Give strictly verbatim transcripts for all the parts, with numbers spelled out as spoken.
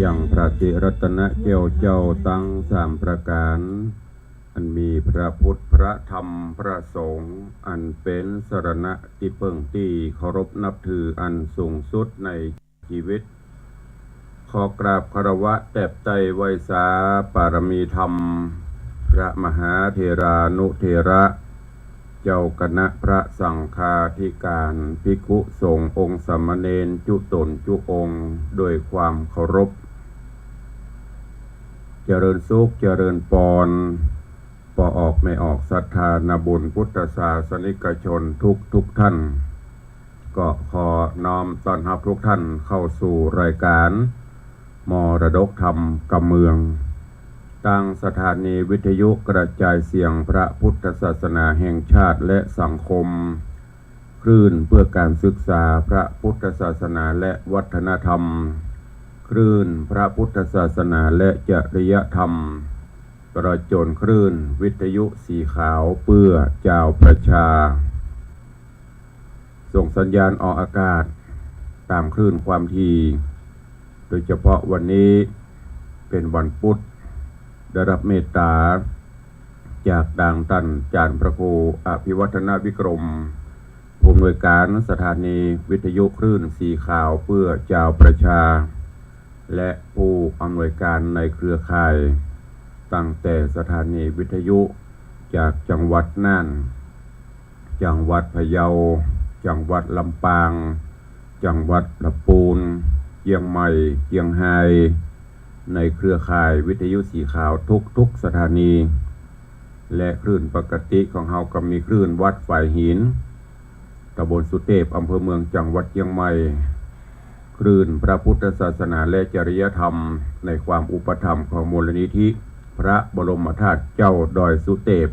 ยังพระศรีรัตนแก้วเจ้าตังสามประก๋าน อันมีพระพุทธ พระธรรม พระสงฆ์ อันเป๋นสรณะตี้เปิ้งตี้เคารพนับถืออันสูงสุดในจีวิต ขอกราบคารวะแตบไต้ไหว้สาปารมีธรรม พระมหาเถรานุเถระ เจ้าคณะพระสังฆาธิการ ภิกขุสงฆ์องค์สามเณรจุ๊ต๋นจุ๊องค์ ด้วยความเคารพ เจริญสุข เจริญปอน ป้อออกแม่ออกศรัทธานาบุญพุทธศาสนิกชนทุกทุกท่าน ก็ขอน้อมต้อนฮับทุกท่านเข้าสู่รายก๋านมรดกธรรมกำเมือง ตางสถานีวิทยุกระจายเสียงพระพุทธศาสนาแห่งชาติและสังคม คลื่นเพื่อการศึกษาพระพุทธศาสนาและวัฒนธรรม คลื่นพระพุทธศาสนาและจริยธรรม ตลอดจ๋นคลื่นวิทยุสีขาวเปื้อจาวประชา ส่งสัญญาณออกอากาศต๋ามคลื่นความถี่ โดยเฉพาะวันนี้เป๋นวันปุ๊ด ได้ฮับเมตต๋าจากตางต้านอาจ๋ารย์พระครูอภิวัฒนวิกรม ผู้อำนวยก๋านสถานีวิทยุคลื่นสีขาวเปื้อจาวประชา และผู้อำนวยก๋านในเครือข่าย ตั้งแต่สถานีวิทยุจากจังหวัดน่าน จังหวัดพะเยา จังหวัดลำปาง จังหวัดละปูน เจียงใหม่ เจียงฮาย ในเครือข่ายวิทยุสีขาวทุกๆสถานี และคลื่นปกติของเฮาก็มีคลื่นวัดฝายหิน ตำบลสุเตพ อำเภอเมือง จังหวัดเจียงใหม่ คลื่นพระพุทธศาสนาและจริยธรรม ในความอุปถัมภ์ของมูลนิธิพระบรมธาตุเจ้าดอยสุเตพ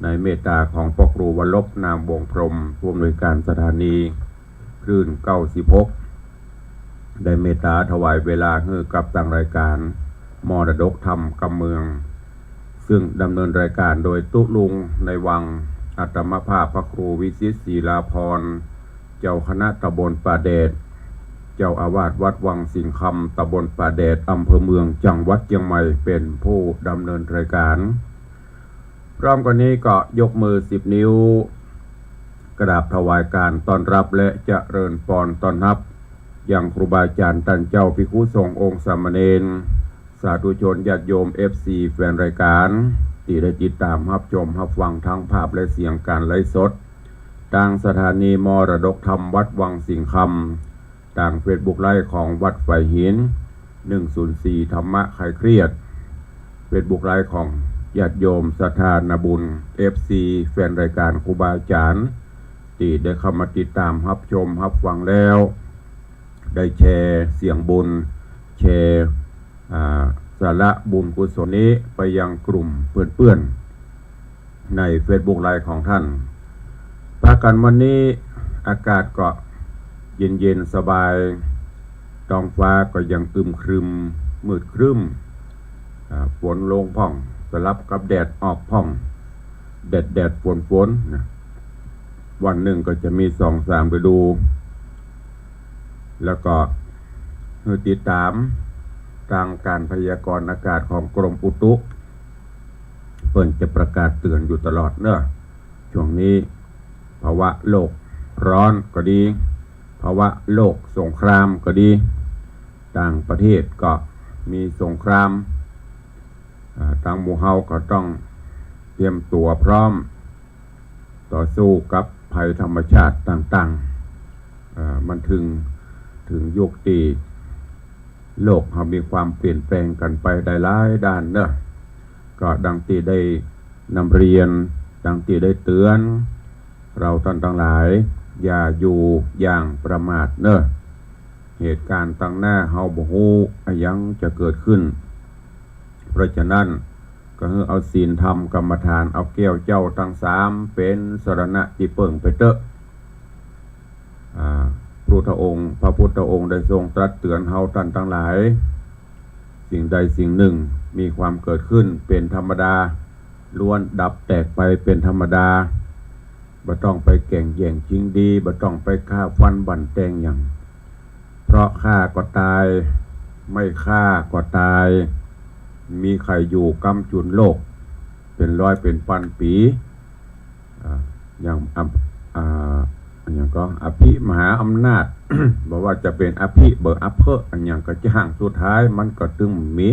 ในเมตต๋าของพระครูวรรณลบ นามวงศ์พรหม ผู้อำนวยก๋านสถานี คลื่นเก้าสิบหก ได้เมตต๋าถวายเวลาหื้อกับตางรายก๋านมรดกธรรมกำเมือง ซึ่งดำเนินรายก๋านโดยตุ๊ลุงในวัง อาตมาภาพพระครูวิชิต ศิลาภรณ์ เจ้าคณะตำบลป่าแดด เจ้าอาวาสวัดวังสิงห์คำ ตำบลป่าแดด อำเภอเมือง จังหวัดเจียงใหม่ เป๋นผู้ดำเนินรายก๋าน พร้อมกั๋นนี้ก็ยกมือสิบนิ้ว กราบถวายก๋านต้อนฮับและเจริญปอนต้อนฮับ ยังครูบาอาจ๋ารย์ต้านเจ้า ภิกขุสงฆ์องค์สามเณร สาธุชนญาติโยม เอฟซี แฟนรายก๋าน ตี้ได้ติดต๋ามฮับชมฮับฟังตางภาพและเสียงก๋านไลฟ์สด ตางสถานีมรดกธรรมวัดวังสิงห์คำ ตางเฟซบุ๊กไลฟ์ของวัดฝายหิน หนึ่งศูนย์สี่ ธรรมะคลายเครียด เฟซบุ๊กไลฟ์ของญาติโยมศรัทธานาบุญ เอฟซี แฟนรายก๋านครูบาอาจ๋ารย์ ตี้ได้เข้ามาติดต๋ามฮับชมฮับฟังแล้ว ได้แชร์เสียงบุญ แชร์ อ่า สาระบุญกุศลนี้ไปยังกลุ่มเปื้อนๆ ในเฟซบุ๊กไลฟ์ของต้าน พากั๋นวันนี้อากาศก็เย็นๆ สบาย ท้องฟ้าก็ยังอึมครึม มืดครึ้ม อ่า ฝนลงพ่อง สลับกับแดดออกพ่อง แดดๆ ฝนๆ นะ วันนึ่งก็จะมีสองสามฤดู แล้วก็หื้อติดต๋ามตางก๋านพยากรณ์อากาศของกรมอุตุ เปิ้นจะประกาศเตื๋อนอยู่ตลอดเนาะ ช่วงนี้ภาวะโลกร้อนก็ดี ภาวะโลกสงครามก็ดี ต่างประเทศก็มีสงคราม อ่า ตางหมู่เฮาก็ต้องเตรียมตั๋วพร้อม ต่อสู้กับภัยธรรมชาติต่างๆ อ่า มันเถิง เถิงยุคตี้โลกเฮามีความเปลี่ยนแปลงกั๋นไปหลายๆ ด้านเนาะ ก็ดังตี้ได้นำเรียน ดังตี้ได้เตื๋อน เฮาต้านตังหลาย อย่าอยู่อย่างประมาทเนาะ เหตุก๋ารณ์ตังหน้าเฮาบ่ฮู้อะหยังจะเกิดขึ้น เพราะฉะนั้น ก็หื้อเอาศีลธรรมกรรมฐาน เอาแก้วเจ้าตังสามเป๋นสรณะตี้เปิ้งไปเต๊อะ อ่า พุทธองค์ พระพุทธองค์ได้ทรงตรัสเตื๋อนเฮาต้านตังหลาย สิ่งใดสิ่งนึ่งมีความเกิดขึ้นเป๋นธรรมดา ล้วนดับแตกไปเป๋นธรรมดา บ่ต้องไปแก่งแย่งชิงดี บ่ต้องไปฆ่าฟันบั่นแตงหยัง เพราะฆ่าก็ต๋าย ไม่ฆ่าก็ต๋าย มีใค่อยู่กำจุนโลก เป๋นร้อยเป๋นปันปี๋ อ่า อย่าง อ่า อ่า อะหยังก็ อภิมหาอำนาจ บ่ว่าจะเป๋นอภิ บ่อภิ อะหยังก็จ้าง สุดท้ายมันก็ตึงมี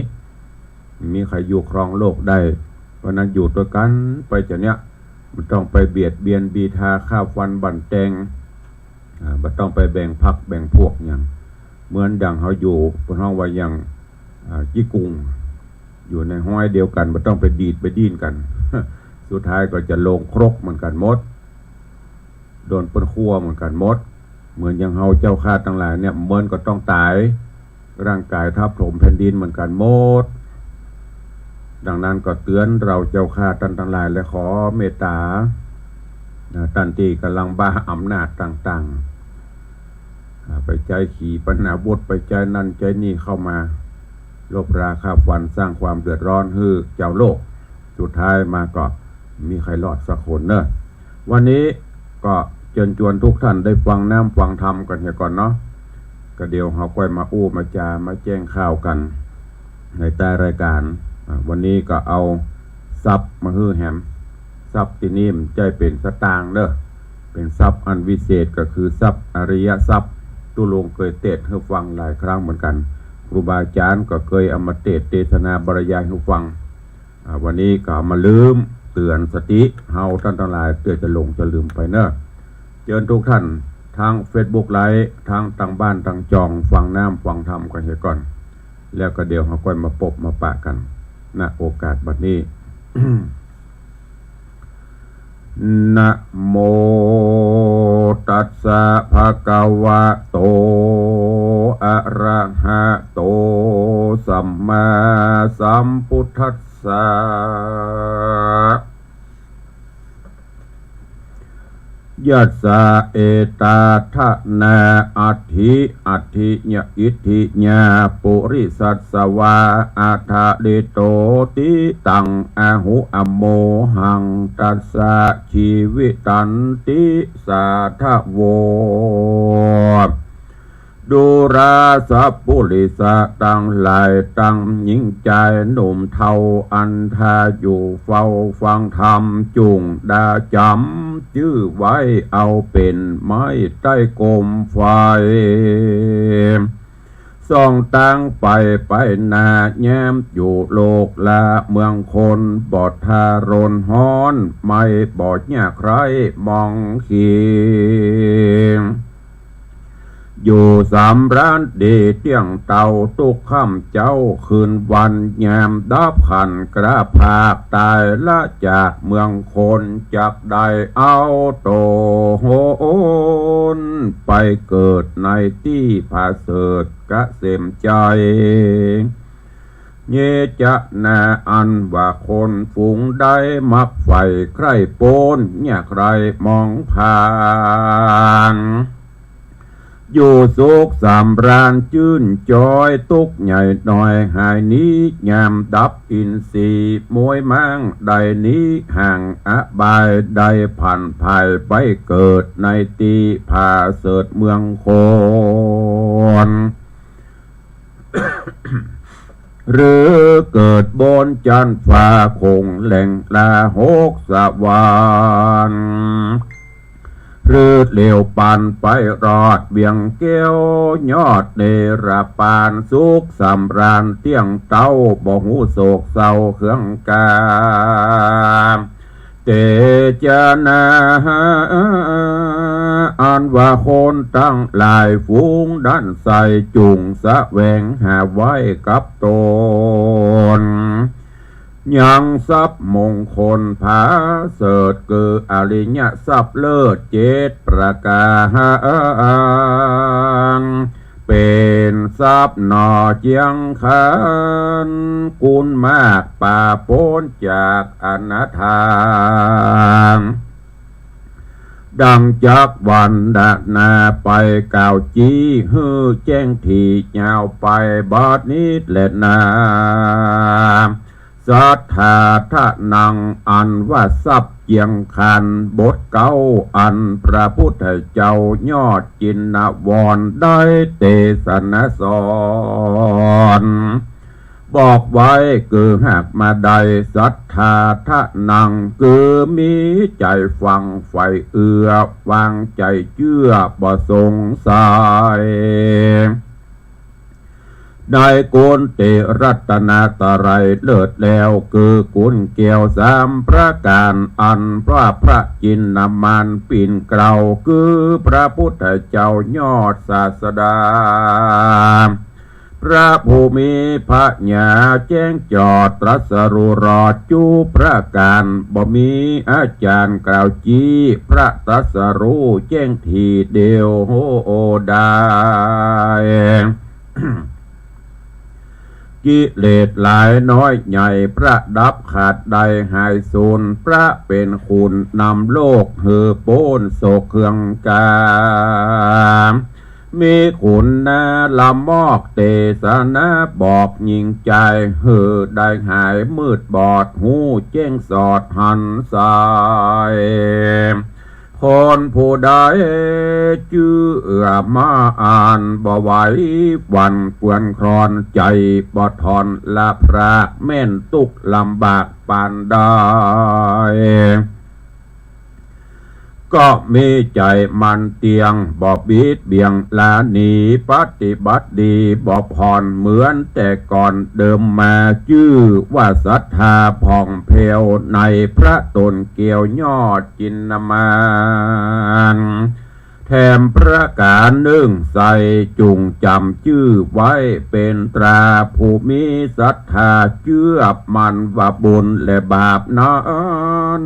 มีใค่อยู่ครองโลกได้ เพราะนั้นอยู่ตวยกั๋นไปจาเนี้ย บ่ต้องไปเบียดเบียนบีทาฆ่าฟันบั่นแตง อ่า บ่ต้องไปแบ่งพรรคแบ่งพวกหยัง เหมือนดังเฮาอยู่ เปิ้นฮ้องว่าอย่าง อ่า กี้กุ่ง อยู่ในฮ้อยเดียวกั๋น บ่ต้องไปดีดไปดิ้นกั๋น สุดท้ายก็จะลงครกเหมือนกั๋นหมด โดนเปิ้นฆ่วเหมือนกั๋นหมด เหมือนอย่างเฮาเจ้าข้าตังหลายเนี่ย เมินก็ต้องต๋าย ร่างก๋ายทับถมแผ่นดินเหมือนกั๋นหมด ดังนั้นก็เตื๋อนเฮาเจ้าข้าต้านตังหลาย และขอเมตต๋า นะ ต้านตี้ก่ำลังบ้าอำนาจต่างๆ อ่า ไปใจ๊ขีปนาวุธ ไปใจ๊นั่นใจ๊นี่เข้ามา รบราฆ่าฟัน สร้างความเดือดร้อนหื้อจาวโลก สุดท้ายมาก็บ่มีใค่รอดสักคนเนาะ วันนี้ก็เจิญจวนทุกท่านได้ฟังน้ำฟังธรรมกั๋นเหียก่อนเนาะ ก็เดี๋ยวเฮาก้อยมาอู้มาจ๋ามาแจ้งข่าวกั๋นในใต้รายก๋าน อ่า วันนี้ก็เอาทรัพย์มาหื้อแหม ทรัพย์ตี้นี่บ่ใจ้เป๋นสตางค์เนาะ เป๋นทรัพย์อันวิเศษ ก็คือทรัพย์อริยทรัพย์ ตุ๊ลุงเกยเตสน์หื้อฟังหลายครั้งเหมือนกั๋น ครูบาอาจ๋ารย์ก็เกยเอามาเตสน์เตสนาบรรยายหื้อฟัง อ่า วันนี้ก็เอามาลืมเตื๋อนสติเฮาต้านตังหลาย เตื้อจะหลงจะลืมไปเนาะ เจิญทุกท่าน ตางเฟซบุ๊กไลฟ์ ตางตางบ้านตางจอง ฟังน้ำฟังธรรมกั๋นเหียก่อน แล้วก็เดี๋ยวเฮาก้อยมาปบมาปะกั๋น ณ โอกาสบัดนี้ นะโมตัสสะ ภะคะวะโต อะระหะโต สัมมาสัมพุทธัสสะ ยัสสะ เอตาทะนา อัตถิ อัตถิยะ อิทธิยา ปุริสัสสะวา อะทะลิโต ติตัง อะหุ อะโมหัง ตัสสะ ชีวิตันติ สาทะโว ดูราสะปุริสะตังหลาย ตังญิงจายหนุ่มเฒ่า อันต้าอยู่เฝ้าฟังธรรม จุ่งดาจ๋ำจื้อไว้เอาเป๋นไม้ใต้โกมไฟ ส่องตางไปไปหน้าแย้มอยู่โลกลาเมืองคน บ่ท้ารนฮ้อน ไม้บ่ยากไร้มองขี อยู่สำราญดีเตี้ยงเต้าตุ๊กค่ำเจ๊าคืนวัน ยามดับขันธ์กล้าผากต๋าย ละจากเมืองคน จักได้เอาต๋นไปเกิดในตี้ผาเสริฐเกษมไจ้ เยจะนา อันว่าคนฝูงใดมักใฝ่ใคร่ป๊น ยากไร้มองผ่าน อยู่สุขสำราญจื้นจอย ตุ๊กข์ใหญ่น้อยหายหนี ยามดับอินทรีย์มวยม้าง ได้หนีห่างอบาย ได้ผันภายไปเกิดในตี้ผาเสริฐเมืองคน หรือเกิดบนจั๊นฟ้าคงแหล่งละหกสวรรค์ หรือเหลียวปันไปรอดเวียงแก้วยอดเนรปาน สุขสำราญเตี้ยงเต้า บ่ฮู้โศกเศร้าเคืองกา เตจะนา อันว่าคนตังหลายฝูงดั้นใส่ จุ่งแสวงหาไว้กับต๋น ยังทรัพย์มงคลผาเสริฐ คืออริยทรัพย์เลิศเจ็ดประก๋าน เป๋นทรัพย์หน่อเจียงขัน กุณมากปราบป๊นจากอนาถา ดังจักวรรณนาไปกล่าวจี้ หื้อแจ้งถี่ยาวไปบัดนี้แลนา สัทธาทะนัง อันว่าทรัพย์ เจียงคานบทเก๊า อันพระพุทธเจ้ายอดจินวรได้เตสนาสอน บอกไว้ คือหากมาได้ศรัทธาทะนัง คือมีใจ๋ฝังใฝ่เอื้อ วางใจ๋เจื้อบ่สงสัย ในกุณเตรัตนตรัยเลิศแล้ว คือกุณแก้วสามประก๋าน อันว่าพระจินมานปิ่นเกล้า คือพระพุทธเจ้ายอดศาสดา พระผู้มีพระญาแจ้งจอดตรัสรู้รอบจุประก๋าน บ่มีอาจ๋ารย์กล่าวจี้ พระตรัสรู้แจ้งทีเดียวโหได้ กิเลสหลายน้อยใหญ่ พระดับขาดได้หายสูญ พระเป๋นคุณนำโลกหื้อป๊นโศกเคืองกา มีคุณนาละมอกเตสนาบอกยิ่งใจ๋ หื้อได้หายมืดบอด ฮู้แจ้งสอดหันใส คนผู้ใดเจื้อมาอ่าน บ่ไหวหวั่นคลวนคลอนใจ๋ บ่ทอนละพราก แม่นตุ๊กข์ลำบากปานใด ก็มีใจ๋มั่นเตี้ยง บ่บิดเบี่ยงลาหนี ปฏิบัติดีบ่ผ่อน เหมือนแต่ก่อนเดิมมา จื้อว่าศรัทธาผ่องแผ้ว ในพระต๋นแก้วยอดจินมาน แถมประก๋านนึ่งใส่ จุ่งจ๋ำจื้อไว้เป๋นตรา ผู้มีศรัทธาเจื้อมั่นว่าบุญและบาปนั้น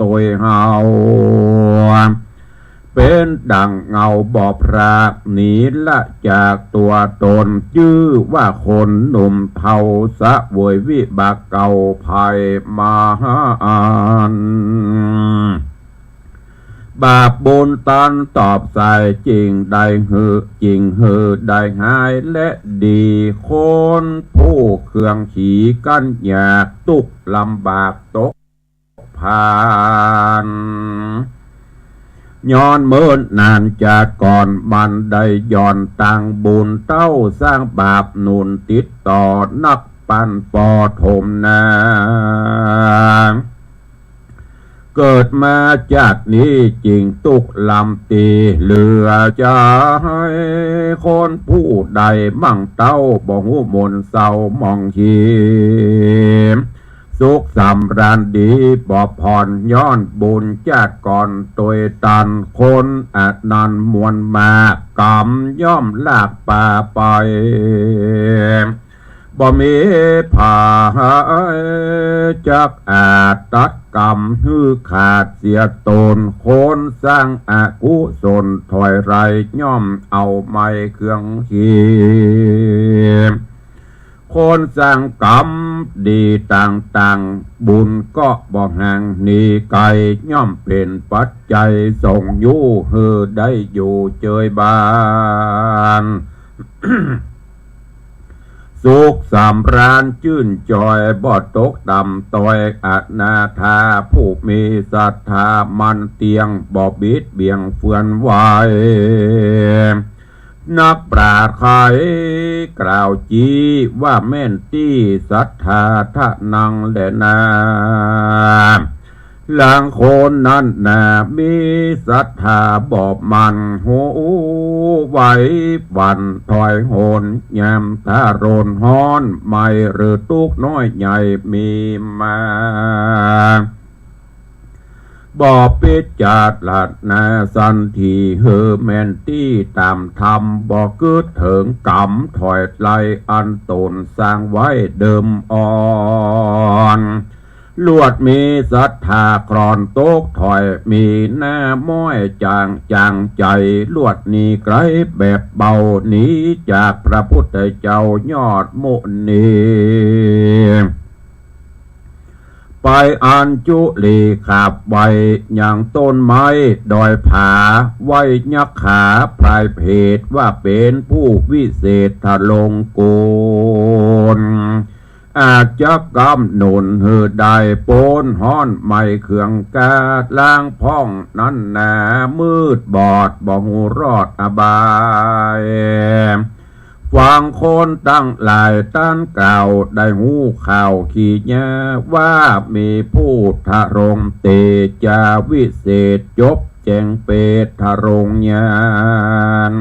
ตวยเฮา เป๋นดั่งเงาบ่พราก หนีละจากตั๋วต๋น จื้อว่าคนหนุ่มเฒ่า เสวยวิบากเก่าไพร่มหันต์ บาปบุญตันตอบใส่ จึ่งได้หื้อ จึ่งหื้อได้หายและดี คนผู้เคืองขีกั้นอยาก ตุ๊กข์ลำบากตก ผ่าน ย้อนเมินนานจากก่อน มันได้หย่อนตางบุญเต้า สร้างบาปหนุนติดต่อ นักปันปอถมนา เกิดมาจากนี้จึ่งตุ๊กข์ลำตีเหลือใจ๋ คนผู้ใดมั่งเต้าบ่ฮู้หม่นเศร้าหมองเหีย สุขสำราญดีบ่ผ่อน ย้อนบุญจากก่อนตวยตัน คนอันนั้นมวลมาก กรรมย่อมลากปาไป บ่มีผายจักอาจตัดกรรมหื้อขาดเสียตน คนสร้างอกุศลถอยไรย่อมเอาไม้เคืองขี คนสร้างกรรมดีต่างๆ บุญก็บ่ห่างหนีไกล ย่อมเป๋นปัจจัยส่งอยู่หื้อได้อยู่เจยบาน สุขสำราญจื้นจอย บ่ตกต่ำต้อย อนาถาผู้มีศรัทธามั่นเตี้ยง บ่บิดเบี่ยงเฟือนไหว นักปราชญ์ใครกล่าวจี้ ว่าแม่นตี้ศรัทธาทะนังแลนา ลางคนนั้นนา มีศรัทธาบ่มั่น ฮู้ไหวหวั่นถอยโหน ยามถ้าร้อนฮ้อน ไม้หรือตุ๊กข์น้อยใหญ่มีมา บ่พิจารณาสันที หื้อแม่นตี้ต๋ามธรรม บ่กึ๊ดเถิงกรรมถอยไล่ อันต๋นสร้างไว้เดิมอ่อน ลวดมีศรัทธาคลอนตกถอย มีหน้าม้อยจางจางใจ๋ ลวดหนีไกลแบบเบา หนีจากพระพุทธเจ้ายอดมุนี ไปอัญจุลีขาบไหว้ยังต้นไม้ดอยผา ไหว้ยักขาพรายเพศ ว่าเป๋นผู้วิเศษทะลงกูล อาจจะกำหนุนหื้อได้ป๊นฮ้อนไหม้เคืองกล้า ล้างพ่องนั้นนา มืดบอดบ่ฮู้รอดอบาย ฟังคนตังหลายต้านกล่าว ได้ฮู้ข่าวขี้เยียะว่า มีผู้ทรงเตจาวิเศษ จบแจ้งเปตรงญาณ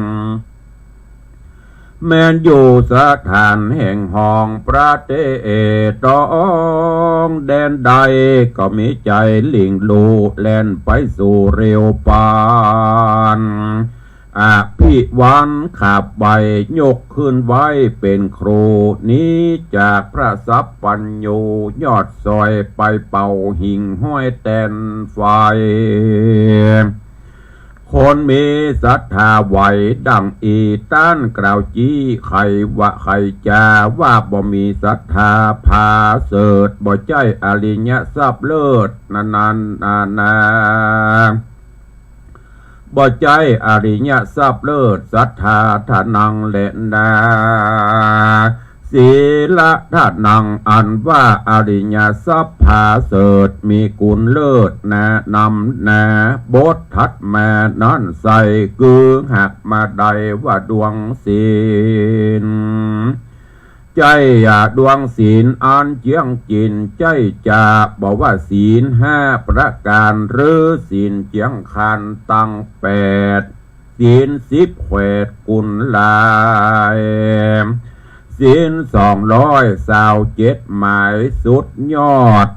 แม้นอยู่สถานแห่งห้องประเทศตอง แดนใดก็มีใจ๋หลิ่งลู่ แล่นไปสู่เร็วปาน อภิวันขับไว้ ยกขึ้นไว้เป๋นครู หนีจากพระสัพพัญญู ยอดซอยไปเป่าหิ่งห้อยแตนไฟ คนมีศรัทธาไหวดังอี้ ต้านกล่าวจี้ใค่ว่าใค่จา ว่าบ่มีศรัทธาผาเสริฐ บ่ใจ้อริยทรัพย์เลิศนั้นนานา บ่ใจ้อริยทรัพย์เลิศ สัตถาธนังแลนา ศีลธนัง อันว่าอริยทรัพย์ผาเสริฐ มีกุณเลิศนานำนา บทถัดมานั้นใส่ คือหากมาได้ว่าดวงศีล ใจ้ยาดวงศีลอันเจี้ยงจิ๋น ใจ้จะบ่ว่าศีลห้าประก๋าน หรือศีลเจี้ยงคันตั้งแปด ศีลสิบแขวดกุณหลาย ศีลสองร้อยซาวเจ็ดหมายสุดยอด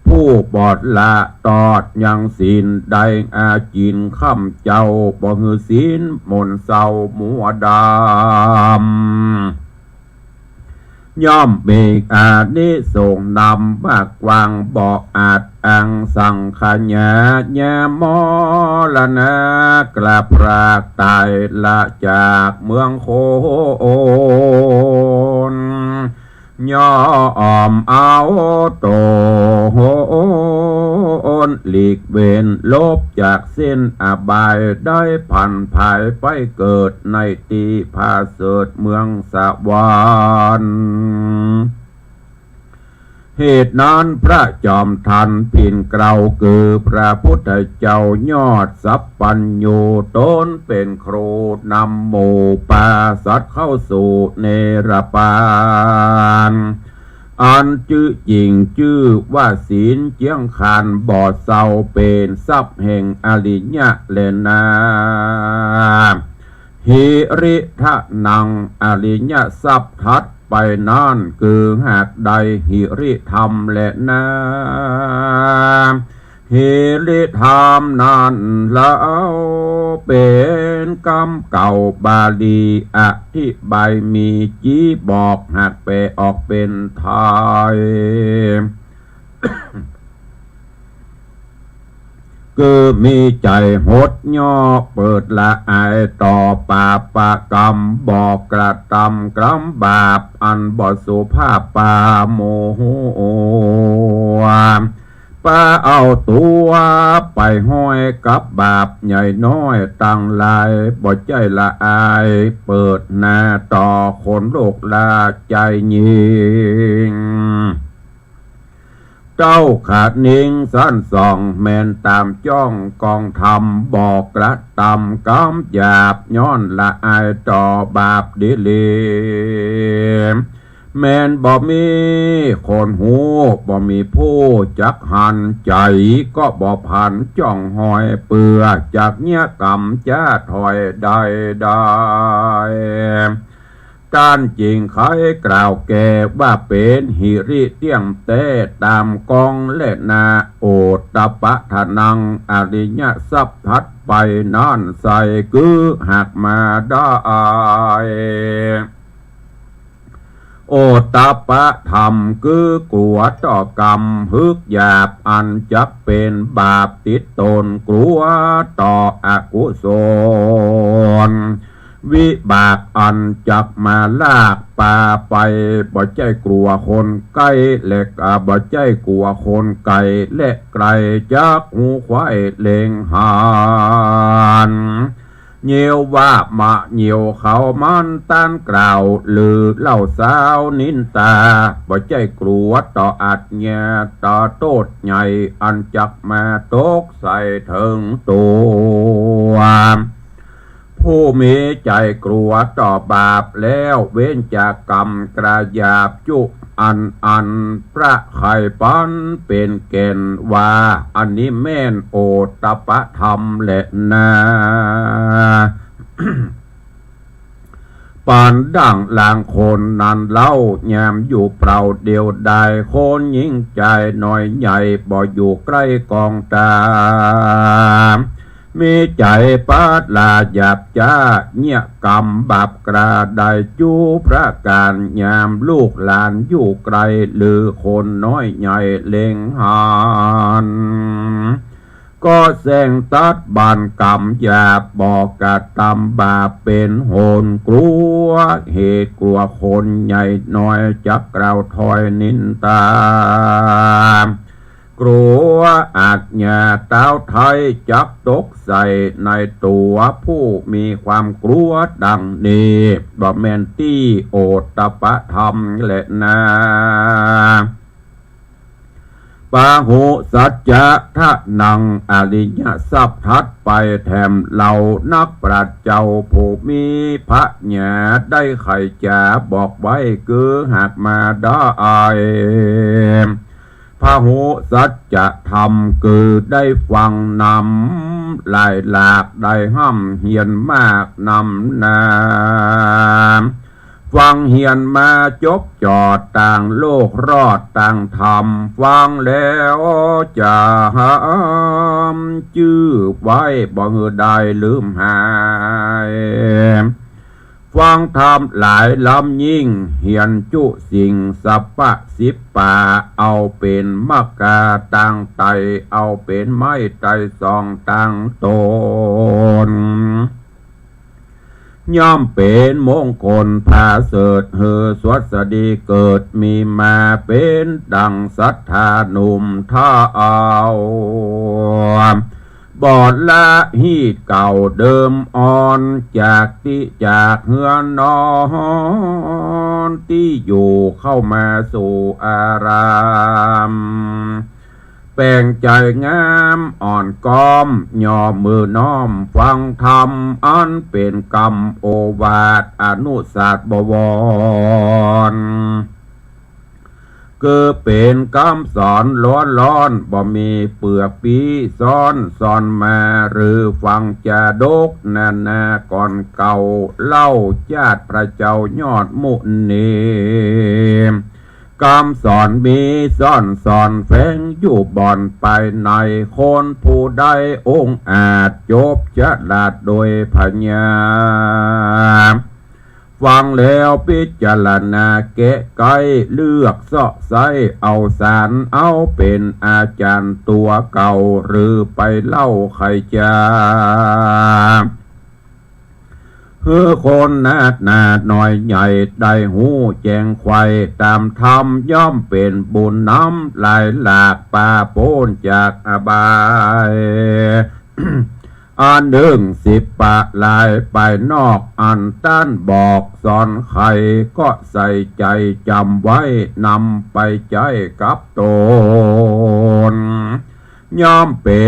ผู้ปอดละตอดยังศีลได้อาจินค่ำเจ้า บ่หื้อศีลหม่นเศร้ามัวดำ ย่อมมีอานิสงส์นำมากกว้างบ่อาจอั้ง สังขยายามรณะ กลับพรากต๋ายละจากเมืองคน ย่อมเอาต๋นหลีกเว้น หลบจากเส้นอบาย ได้ผันผายไปเกิดในตี้ผาเสริฐเมืองสวรรค์ เหตุนั้นพระจอมทันปิ่นเกล้า คือพระพุทธเจ้ายอดสัพพัญญู ต๋นเป๋นครูนำหมู่ปาสัตว์เข้าสู่เนรปาน อันจื้อจริงจื้อว่าศีลเจี้ยงคันบ่เศร้า เป๋นทรัพย์แห่งอริยะแลนา หิริธนัง อริยทรัพย์ถัดไปนั้น คือหากได้หิริธรรมแลนา หิริธรรมนั้นเล่าเป๋นกำเก่าบาลี อธิบายมีจี้บอก หากแปลออกเป๋นไทย คือมีใจ๋หดเยียะเปิดละอายต่อปาปะกรรม บ่กระตำกรรมบาปอันบ่สุภาพปาโมโห ปาเอาตั๋วไปห้อยกับบาปใหญ่น้อยตังหลาย บ่ใจ้ละอายเปิดหน้าต่อคนโลกลาใจ๋ยิ่ง เต้าขานิงสันสอง แม่นต๋ามจ้องกองธรรม บ่กระตำกรรมหยาบ ย้อนละอายต่อบาปดีหลี แม่นบ่มีคนฮู้ บ่มีผู้จักหัน ใจ๋ก็บ่ผันจ้องห้อย เปื้อจักเยียะกรรมจะถอยได้ได้ ต้านจึงใค่กล่าวแก่ว่าเป๋นหิริเตี้ยงแต๊ต๋ามกองแลนา โอตตัปปะธนัง อริยทรัพย์ถัดไปนั้นใส่ คือหากมาได้ โอตตัปปะธรรม คือกั๋วต่อกรรมฮึกหยาบอันจักเป๋นบาปติดต๋น กั๋วต่ออกุศล วิบากอันจักมาลากปาไป บ่ใจ้กั๋วคนใก้และ อ่า บ่ใจ้กั๋วคนไก๋และไก๋ จักฮู้ใค่เล็งหัน เยียวว่ามาเยียวเขามันต้านกล่าว หรือเล่าสาวนินตา บ่ใจ้กลัวต่ออาชญาต่อโต้ษใหญ่ อันจักมาตกใส่เถิงตั๋ว ผู้มีใจ๋กลัวต่อบาปแล้ว เว้นจากกรรมกระหยาบจุอันอันพระไขปันเป๋นแก่นว่า อันนี้แม่นโอตตัปปธรรมแลนา ปานดั่งลางคนนั้นเล่า ยามอยู่เปล่าเดียวดาย คนหญิงจายน้อยใหญ่ บ่อยู่ใก้กองตา มีใจ๋ปาดลาหยาบจ๊า เยียะกรรมบาปกระใดจุประก๋าน ยามลูกหลานอยู่ไกล หรือคนน้อยใหญ่เล็งหัน ก็แสงตัดบานกรรมหยาบ บ่กระตำบาปเป๋นหน กลัวเหตุกลัวคนใหญ่น้อย จักกล่าวถ้อยนินตา กลัวอาชญาเต๊าไท้จักตกใส่ในตั๋ว ผู้มีความกลัวดังนี้ บ่แม่นตี้โอตตัปปธรรมแลนา ปะหุสัจจะทะนัง อริยทรัพย์ถัดไปแถมเล่า นักปราชญ์เจ้าผู้มีผญา ได้ใค่จ๋าบอกไว้ คือหากมาได้ ปะหุสัจจะธรรม คือได้ฟังนำหลายหลาก ได้ฮ่ำเฮียนมากนำนา ฟังเฮียนมาจบจอดตางโลกรอดตางธรรม ฟังแล้วจ๋ำจื้อไว้ บ่หื้อได้ลืมหาย ฟังธรรมหลายล้ำยิ่ง เฮียนจุสิ่งสัพพะสิบป่า เอาเป๋นมรรคาตางไต่ เอาเป๋นไม้ไต่ส่องตางต๋น ย่อมเป๋นมงคลผาเสริฐ หื้อสวัสดีเกิดมีมา เป๋นดั่งศรัทธาหนุ่มเฒ่า บ่ละฮีตเก่าเดิมอ่อน จากตี้จากเฮือนนอนตี้อยู่ เข้ามาสู่อาราม แป๋งใจ๋งามอ่อนก้อม ย่อมือน้อมฟังธรรม อันเป๋นกำโอวาทอนุสาสน์บวร คือเป๋นกำสอนล้วนๆ บ่มีเปื้อกปี้ซ้อน สอนมาหรือฟังจาดกนานาก่อนเก่า เล่าจาติพระเจ้ายอดมุนี กำสอนมีซ่อนสอนแฝงอยู่บ่อนภายใน คนผู้ใดองอาจจบฉลาดโดยผญา ฟังแล้วพิจารณาแกะไก้ เลือกเซาะไซ้เอาสาร เอาเป๋นอาจ๋ารย์ตั๋วเก่า หรือไปเล่าใค่จา หื้อคนหนาหนาน้อยใหญ่ได้ฮู้แจ้งไขว่ต๋ามธรรม ย่อมเป๋นบุญนำหลายหลาก ปาป๊นจากอบาย อันนึ่งสิบป่าลายไปนอก อันต้านบอกสอนใค่ก็ใส่ใจ๋จ๋ำไว้ นำไปใจ๊กับต๋น ย่อมเป๋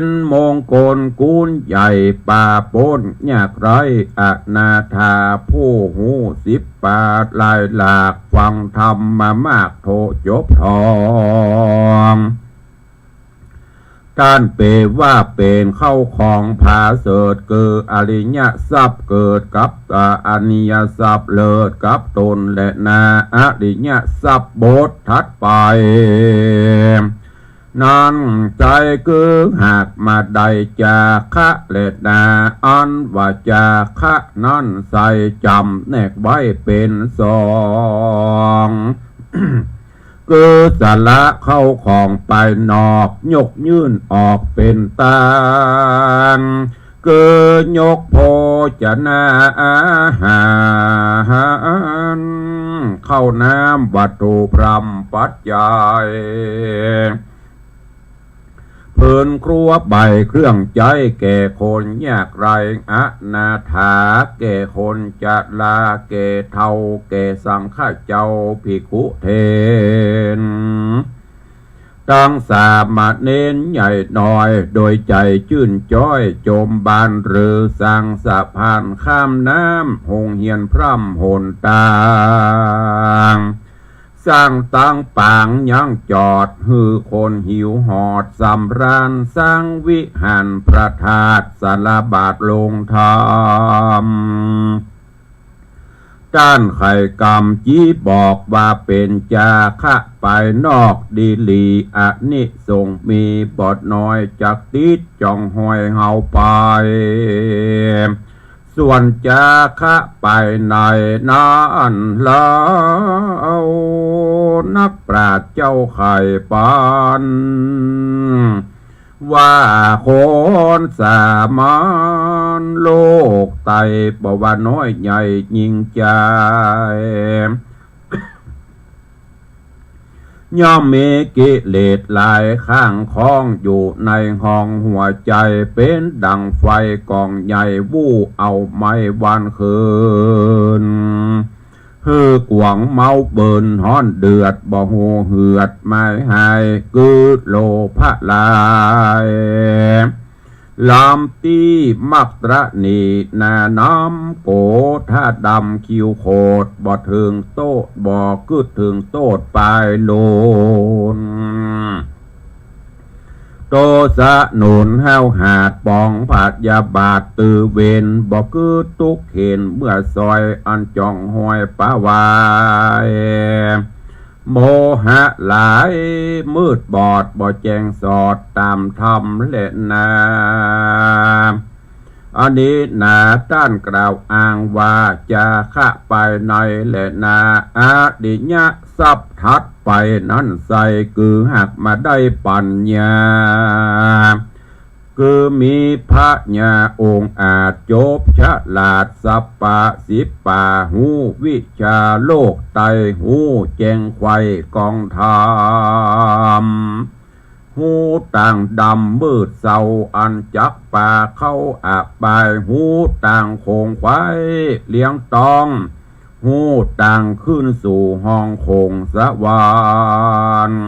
นมงคลกูลใหญ่ ปาป๊นยากไร้อนาถา ผู้ฮู้สิบป่าลายหลาก ฟังธรรมมามากโทจบทอง ต้านเป๋ว่าเป๋นเข้าของผาเสริฐ คืออริยทรัพย์เกิดกับ อ่า อริยทรัพย์เลิศกับต๋นแลนา อริยทรัพย์บทถัดไป นั้นใจ๋คือหากมาได้จาคะแลนา อันว่าจาคะนั้นใส่จ๋ำแนกไว้เป๋นสอง คือสละเข้าของภายนอก ยกยื่นออกเป๋นตาน คือยกโภชนาอาหาร ข้าวน้ำวัตถุพร่ำปัจจัย เพิงครัวใบเครื่องใจ๊แก่คนยากไร้ อนาถาแก่คนจรา แก่เฒ่าแก่สังฆะเจ้า ภิกขุเถร ตังสามเณรใหญ่น้อย โดยใจ๋จื้นจ๊อย จมบานหรือสร้างสะพานข้ามน้ำ โฮงเฮียนพร่ำหนตาง สร้างตังปางยังจอด หื้อคนหิวหอดสำราญ สร้างวิหารพระธาตุ สาราบาทโฮงธรรม ต้านไขกรรม จี๊บอกว่าเป๋นจาคะไปนอกดีหลี อานิสงส์มีบ่น้อย จักติดจ๋องห้อยเฮาไป ส่วนจาคะไปในนั้นแล้ว นักปราชญ์เจ้าไขปัญ ว่าคนสามัญโลกไต บ่ว่าน้อยใหญ่ยิ่งใจ๋ ย่อมมีกิเลสหลายข้างคล้องอยู่ในห้องหัวใจ๋ เป๋นดั่งไฟก๋องใหญ่ วู้เอาไหม้วันคืน หื้อกวางเมาเบิ่นฮ้อนเดือด บ่ฮู้เหือดหมายหาย กึ๊ดโลภะหลาย ลามตี้มักตระหนี่หน้าน้ำ โกธาดำคิ้วโขด บ่เถิงโต้ษ บ่กึ๊ดเถิงโต้ษปายโลน โตสะหนุนห้าวหาด ปองพยาบาทตื้อเวร บ่กึ๊ดตุ๊กข์เข็ญ เมื่อซอยอันจ๋องห้อยปะวาย โมหะหลายมืดบอด บ่แจ้งสอดต๋ามธรรมแลนา อันนี้นา ต้านกล่าวอ้างว่า จาคะไปในแลนา อริยะทรัพย์ถัดไปนั้นไส้ คือหากมาได้ปัญญา คือมีผญาองอาจ จบฉลาดสัปปะสิบป่า ฮู้วิชาโลกไต ฮู้แจ้งไขว่กองธรรม ฮู้ตางดำมืดเศร้า อันจักปาเข้าอบาย ฮู้ตางโขงไขว่เลี้ยงต้อง ฮู้ตางขึ้นสู่ห้องโขงสวรรค์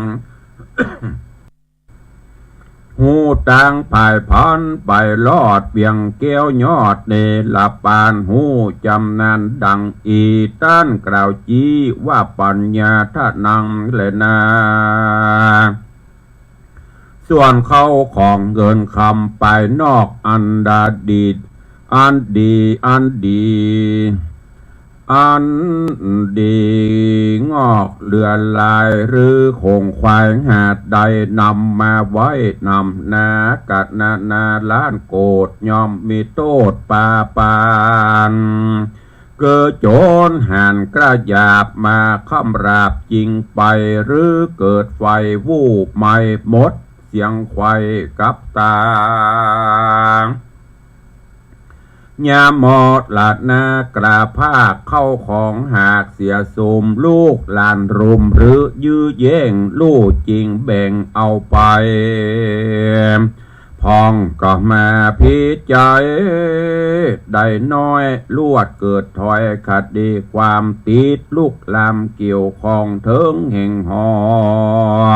ฮู้ตางผายพันไปลอดเวียงแก้วยอดเนรปาน ฮู้จำนานดังอี ต้านกล่าวจี๊ว่าปัญญาทะนังแลนา ส่วนเข้าของเงินคำไปนอกอันดาดี อันดี อันดี อันดีงอกเหลือหลาย หรือโขงไขว่หาดใด นำมาไว้นำหน้ากะนานาล้านโกฏ ย่อมมีโต้ษปาปาน คือโจรหันกระหยาบมาคำราบจิ่งไป หรือเกิดไฟวูบไหม้หมดเสียงไขว่กับตา ยามมรณะกระพรากเข้าของหากเสียสูม ลูกหลานรุมหรือยื้อแย่ง ลู่จิ่งแบ่งเอาไป พ่องก็มาพิจัยได้น้อย ลวดเกิดถ้อยคดีความ ติดลุกลามเกี่ยวข้องเถิงแห่งห้อ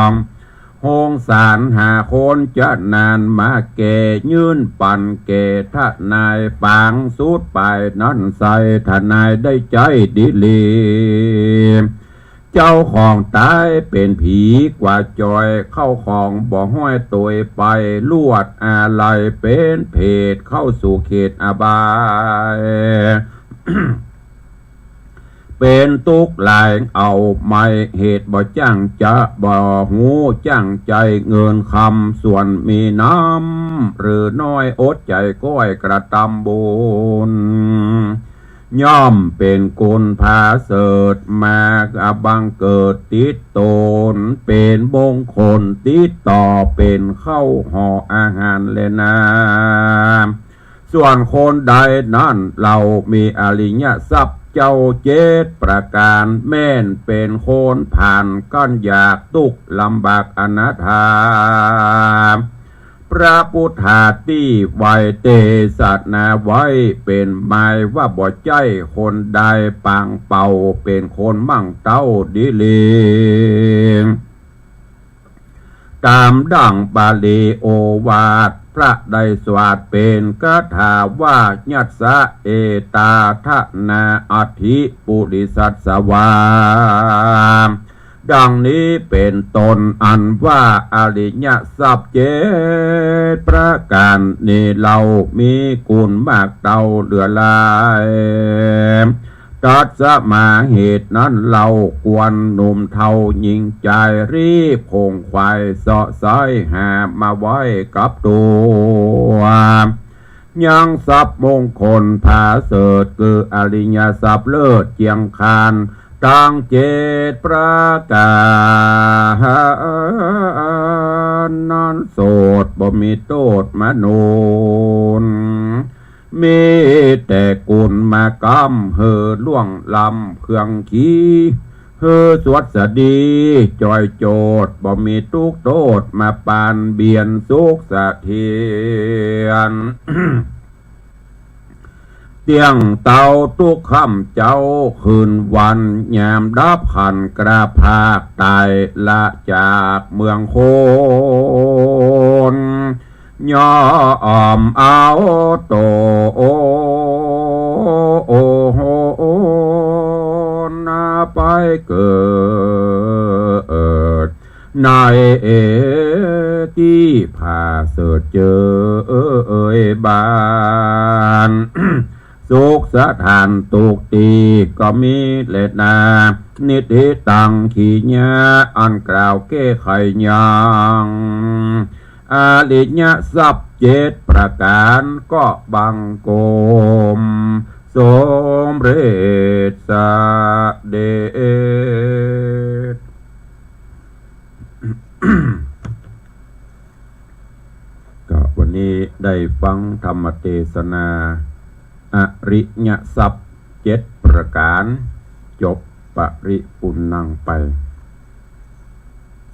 ง โฮงศาลหาคนจะนานมาแก่ ยื่นปั๋นแก่ทนายปางสุดไป นั้นไส้ทนายได้ใจ๊ดีหลี เจ้าของต๋ายเป๋นผีกว่าจอย เข้าของบ่ห้อยตวยไป ลวดอาลัยเป๋นเผต เข้าสู่เขตอบาย เป๋นตุ๊กข์หลายเอาไหม้ เหตุบ่จั่งจะ บ่ฮู้จั่งใจ๋ เงินคำส่วนมีน้ำหรือน้อย อดใจ๋ก้อยกระตำบุญ ย่อมเป๋นกุณพาเสริฐ มาบังเกิดติดต๋น เป๋นมงคลติดต่อ เป๋นข้าวห่ออาหารแลนา ส่วนคนใดนั้นเล่ามีอริยทรัพย์เจ้าเจ็ดประก๋าน แม่นเป๋นคนผ่านกั้นยากตุ๊กข์ลำบากอนาถา พระพุทธาตี้ไว้เตสนาไว้ เป๋นหมายว่าบ่ใจ้คนใดปางเป่า เป๋นคนมั่งเต้าดีหลี ต๋ามดั่งบาลีโอวาท พระได้สวาทเป๋นคาถาว่า ยัสสะ เอตา ทะนา อัตถิ ปุริสัสสะวา ดังนี้เป๋นต้น อันว่าอริยทรัพย์เจ็ดประก๋านนี้เล่า มีกุณมากเต้าเหลือหลาย ตั๊ดสมาเหตุนั้นเล่า ควรหนุ่มเฒ่าหญิงจาย รีบขงขวายเสาะใส้หามาไว้กับตั๋ว ยังทรัพย์มงคลผาเสริฐ คืออริยทรัพย์เลิศเจียงคาน ตังเจ็ดประก๋านนั้น โสดบ่มีโต้ษมาหนุน มีแต่กุณมาก้ำ หื้อล่วงล้ำเครื่องขี หื้อสวัสดี จ่อยโจทย์ บ่มีตุ๊กข์โต้ษมาปานเบียนสุขเสถียร เตี้ยงเต้าทุกค่ำเจ๊าคืนวัน ยามดับขันธ์กล้าพรากต๋าย ละจากเมืองคน ย่อมเอาตั๋วไปเกิด ในตี้ผาเสริฐเจยบาน สุขสถานทุกตี้ก็มีแลนา นิทธิตัง ขีญะ อันกล่าวแก้ไขยัง อริยทรัพย์เจ็ดประก๋าน ก็บังคมสมเร็จเสด็จ ก็วันนี้ได้ฟังธรรมเตสนา อริยทรัพย์เจ็ดประก๋าน จบปริปุณณังไป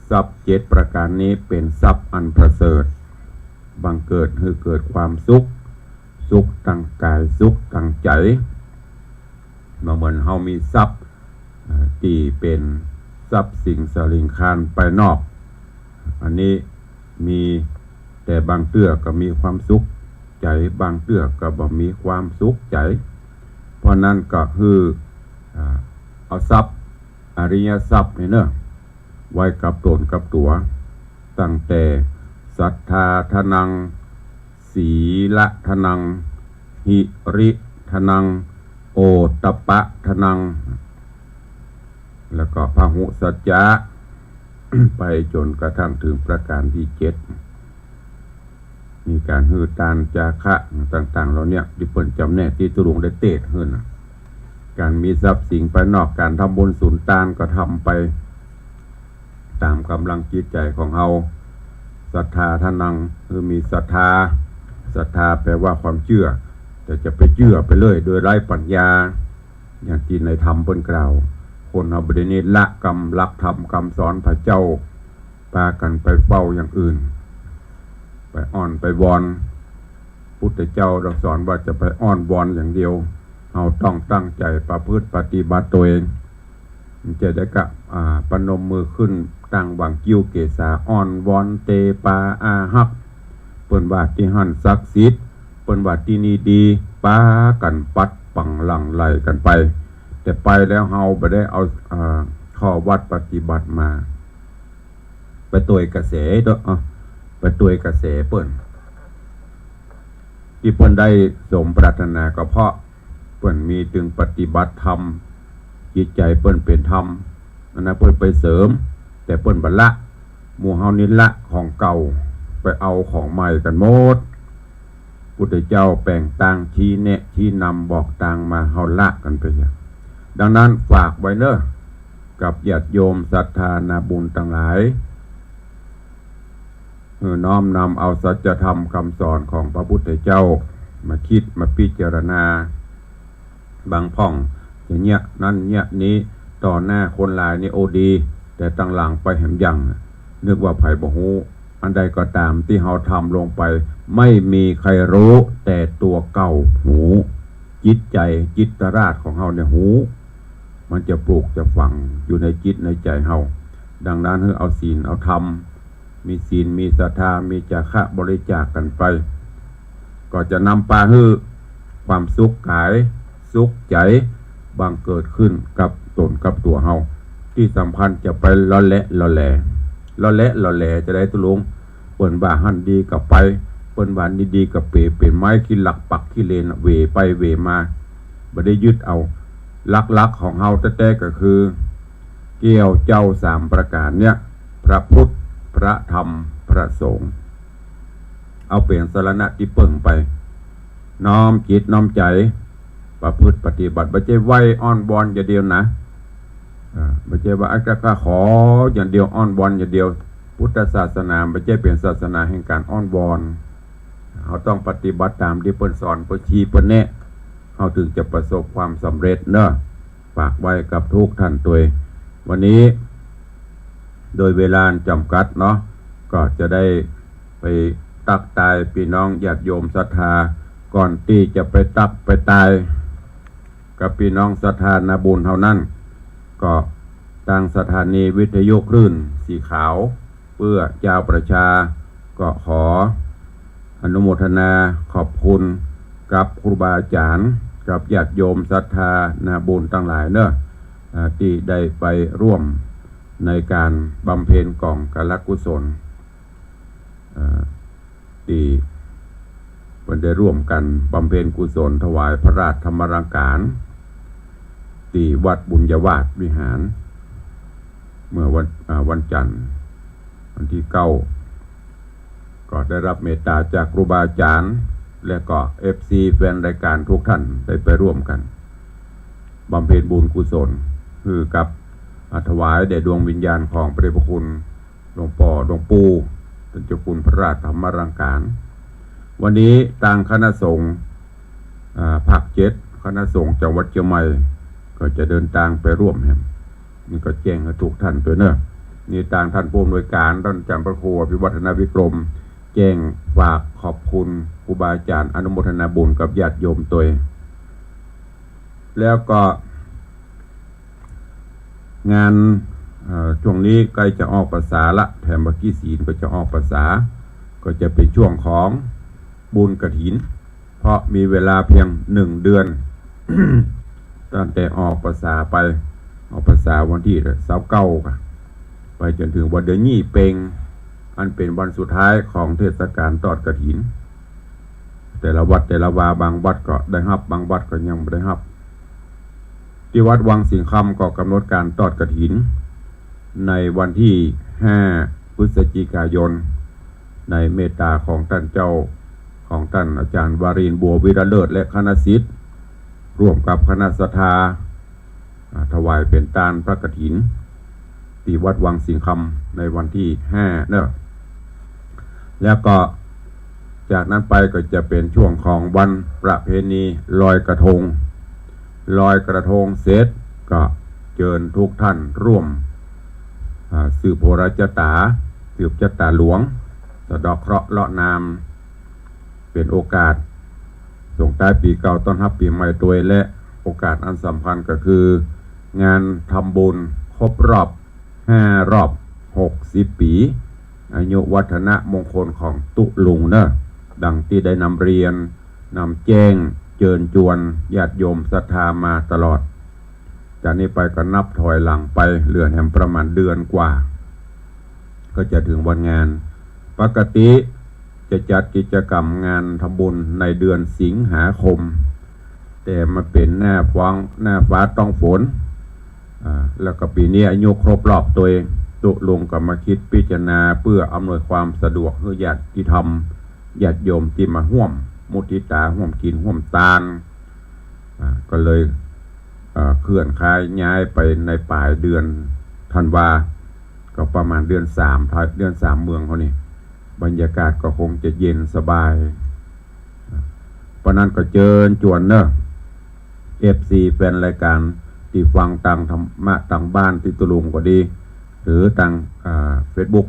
ทรัพย์เจ็ดประก๋านนี้เป๋นทรัพย์อันประเสริฐ บังเกิดหื้อเกิดความสุข สุขตางก๋าย สุขตางใจ๋ บ่เหมือนเฮามีทรัพย์ เอ่อ ตี้เป๋นทรัพย์สิ่งสาริงคารภายนอก อันนี้มี แต่บางเตื้อก็มีความสุขใจ๋ บางเตื้อก็บ่มีความสุขใจ๋ เพราะนั้นก็คือ อ่า เอาทรัพย์ อริยทรัพย์นี่เนาะ ไว้กับต๋นกับตั๋ว ตั้งแต่ สัทธาทนัง สีลทนัง หิริทนัง โอตตัปปะทนัง แล้วก็พหุสัจจะ ไปจ๋นกระทั่งเถิงประก๋านตี้เจ็ด มีก๋านหื้อตาน จาคะต่างๆ เหล่าเนี้ย ตี้เปิ้นจ๋ำแนก ตี้ตุ๊ลุงได้เตสน์หื้อน่ะ ก๋านมีทรัพย์สิ่งภายนอก ก๋านทำบุญสุนตานก็ทำไป ต๋ามก๋ำลังจิตใจ๋ของเฮา สัทธาทนัง คือมีศรัทธา ศรัทธาแปลว่าความเจื้อ แต่จะไปเจื้อไปเลยโดยไร้ปัญญา อย่างตี้ในธรรมเปิ้นกล่าว คนเฮาบ่ดีนี้ ละกำหลักธรรมกำสอนพระเจ้า ปากั๋นไปเฝ้าอย่างอื่น ไปอ้อนไปวอน พุทธเจ้าดอกสอนว่าจะไปอ้อนวอนอย่างเดียว เฮาต้องตั้งใจ๋ประพฤติปฏิบัติตั๋วเอง จะได้กะ อ่า ปนมมือขึ้น ตั้งหว่างคิ้วเกศา อ้อนวอนเตปาอาฮัก เปิ้นว่าตี้หั้นศักดิ์สิทธิ์ เปิ้นว่าตี้นี่ดี ปากั๋นปัดปังหลั่งไหลกั๋นไป แต่ไปแล้วเฮาบ่ได้เอา อ่า ข้อวัดปฏิบัติมา ไปตวยกระแสเนาะ อ่ะ ไปตวยกระแสเปิ้น ตี้เปิ้นได้สมปรารถนาก็เพราะเปิ้นมีตึงปฏิบัติธรรม จิตใจ๋เปิ้นเป๋นธรรม อันนั้นเปิ้นไปเสริม แต่เปิ้นบ่ละ หมู่เฮานี่ละของเก่า ไปเอาของใหม่กั๋นหมด พุทธเจ้าแป๋งตาง ชี้แนะ ชี้นำ บอกตางมา เฮาละกั๋นไปอย่าง ดังนั้นฝากไว้เนาะ กับญาติโยมศรัทธานาบุญตังหลาย หื้อน้อมนำเอาสัจธรรมกำสอนของพระพุทธเจ้า มาคิดมาพิจารณา บางพ่องจะเยียะนั้นเยียะนี้ ต่อหน้าคนหลายนี่โอดี แต่ตังหลังไปแหมยัง นึกว่าใผบ่ฮู้ อันใดก็ต๋ามตี้เฮาทำลงไป ไม่มีใครฮู้ แต่ตั๋วเก่าฮู้ จิตใจ๋ จิตตราชของเฮาเนี่ยฮู้ มันจะปลูกจะฝังอยู่ในจิตในใจ๋เฮา ดังนั้นหื้อเอาศีลเอาธรรม มีศีลมีศรัทธา มีจาคะบริจาคกั๋นไป ก็จะนำปาหื้อความสุขก๋าย สุขใจ๋ บังเกิดขึ้นกับต๋นกับตั๋วเฮา ตี้สำคัญจะไปลอแหละลอแหล ลอแหละลอแหลจาใดตุ๊ลุง เปิ้นว่าหั้นดีก็ไป เปิ้นว่านี่ดีก็เป๋ เป๋นไม้ขี้ลักปักขี้เลน เหว่ไปเหว่มา บ่ได้ยึดเอา หลักๆ ของเฮาแต๊ๆ ก็คือ แก้วเจ้าสามประก๋านเนี่ย พระพุทธ พระธรรม พระสงฆ์ เอาเป๋นสรณะตี้เปิ้งไป น้อมจิตน้อมใจ๋ ประพฤติปฏิบัติ บ่ใจ้ไหว้อ้อนวอนอย่างเดียวนะ อ่า บ่ใจ้ว่า อา ข้าขออย่างเดียว อ้อนวอนอย่างเดียว พุทธศาสนาบ่ใจ้เป๋นศาสนาแห่งก๋านอ้อนวอน เฮาต้องปฏิบัติต๋ามตี้เปิ้นสอน เปิ้นชี้ เปิ้นแนะ เฮาถึงจะประสบความสำเร็จเนาะ ฝากไว้กับทุกท่านตวย วันนี้ โดยเวลาจ๋ำกัดเนาะ ก็จะได้ไปตั๊กตายปี้น้องญาติโยมศรัทธา ก่อนตี้จะไปตั๊กไปตาย กับปี้น้องศรัทธานาบุญเฮานั้น ก็ตางสถานีวิทยุคลื่นสีขาว เพื่อจาวประชา ก็ขออนุโมทนาขอบคุณกับครูบาอาจ๋ารย์ กับญาติโยมศรัทธานาบุญตังหลายเนาะ อ่า ตี้ได้ไปร่วมในก๋านบำเพ็ญก๋องกาลกุศล อ่า ตี้เปิ้นได้ร่วมกั๋นบำเพ็ญกุศลถวายพระราชธรรมรังก๋าร ตี้วัดบุญญาวาสวิหาร เมื่อวัน อ่า วันจันทร์ วันตี้เก้า ก็ได้ฮับเมตต๋าจากครูบาอาจ๋ารย์ และก็ เอฟซี แฟนรายก๋านทุกท่านได้ไปร่วมกั๋นบำเพ็ญบุญกุศล หื้อกับ อ่า ถวายแด่ดวงวิญญาณของพระเดชพระคุณ หลวงป้อ หลวงปู่ ต้านเจ้าคุณพระราชธรรมรังก๋าร วันนี้ตางคณะสงฆ์ อ่า ภาคเจ็ด คณะสงฆ์จังหวัดเจียงใหม่ ก็จะเดินตางไปร่วมแหม นี่ก็แจ้งหื้อทุกท่านตวยเนาะ นี่ตางท่านผู้อำนวยก๋าน ต้านอาจ๋ารย์พระครูอภิวัฒนวิกรม แจ้งฝากขอบคุณครูบาอาจ๋ารย์ อนุโมทนาบุญกับญาติโยมตวย แล้วก็ งาน เอ่อ ช่วงนี้ใก้จะออกพรรษาละ แถมวันตี้ศีลก็จะออกพรรษา ก็จะเป๋นช่วงของบุญกฐิน เพราะมีเวลาเพียงหนึ่งเดือน ตั้งแต่ออกพรรษาไป ออกพรรษาวันตี้ซาวเก้า ไปจ๋นเถิงวันเดือนยี่เป็ง อันเป๋นวันสุดท้ายของเทศกาลตอดกฐิน แต่ละวัดแต่ละวา บางวัดก็ได้ฮับ บางวัดก็ยังบ่ได้ฮับ ตี้วัดวังสิงห์คำก็ก๋ำหนดก๋านตอดกฐิน ในวันตี้ห้า พฤศจิกายน ในเมตต๋าของต้านเจ้า ของต้านอาจ๋ารย์วารินทร์ บัววิรเลิศ และคณะศิษย์ ร่วมกับคณะศรัทธา อ่า ถวายเป๋นตานพระกฐิน ตี้วัดวังสิงห์คำในวันตี้ห้าเนาะ แล้วก็จากนั้นไปก็จะเป๋นช่วงของวันประเพณีลอยกระทง ลอยกระทงเสร็จก็เจิญทุกท่านร่วม อ่า สืบโหราจะต๋า สืบจะต๋าหลวง สะเดาะเคราะห์เลาะนาม เป๋นโอกาสส่งท้ายปี๋เก่าต้อนฮับปี๋ใหม่ตวย และโอกาสอันสำคัญก็คือ งานทำบุญครบรอบห้ารอบหกสิบปี๋ อายุวัฒนมงคลของตุ๊ลุงเนาะ ดังตี้ได้นำเรียน นำแจ้ง เจิญจวนญาติโยมศรัทธามาตลอด จากนี้ไปก็นับถอยหลังไป เหลือแหมประมาณเดือนกว่า ก็จะเถิงวันงาน ปกติจะจัดกิจกรรมงานทำบุญในเดือนสิงหาคม แต่มาเป๋นหน้าฟ้อง หน้าฟ้าต้องฝน อ่า แล้วก็ปี๋นี้อายุครบรอบตวย ตุ๊ลุงก็มาคิดพิจารณาเพื่ออำนวยความสะดวกหื้อญาติธรรม ญาติโยมตี้มาฮ่วมมุทิตา ฮ่วมกิ๋นฮ่วมตาน อ่า ก็เลย เอ่อ เคลื่อนย้ายไปในป๋ายเดือนธันวา ก็ประมาณเดือนสาม ท้ายเดือนสามเมืองเฮานี่ บรรยากาศก็คงจะเย็นสบาย เพราะนั้นก็เจิญจวนเนาะ เอฟซี แฟนรายก๋านตี้ฟังตางธรรมะตางบ้านตี้ตุ๊ลุงก็ดี หรือตาง อ่า เฟซบุ๊ก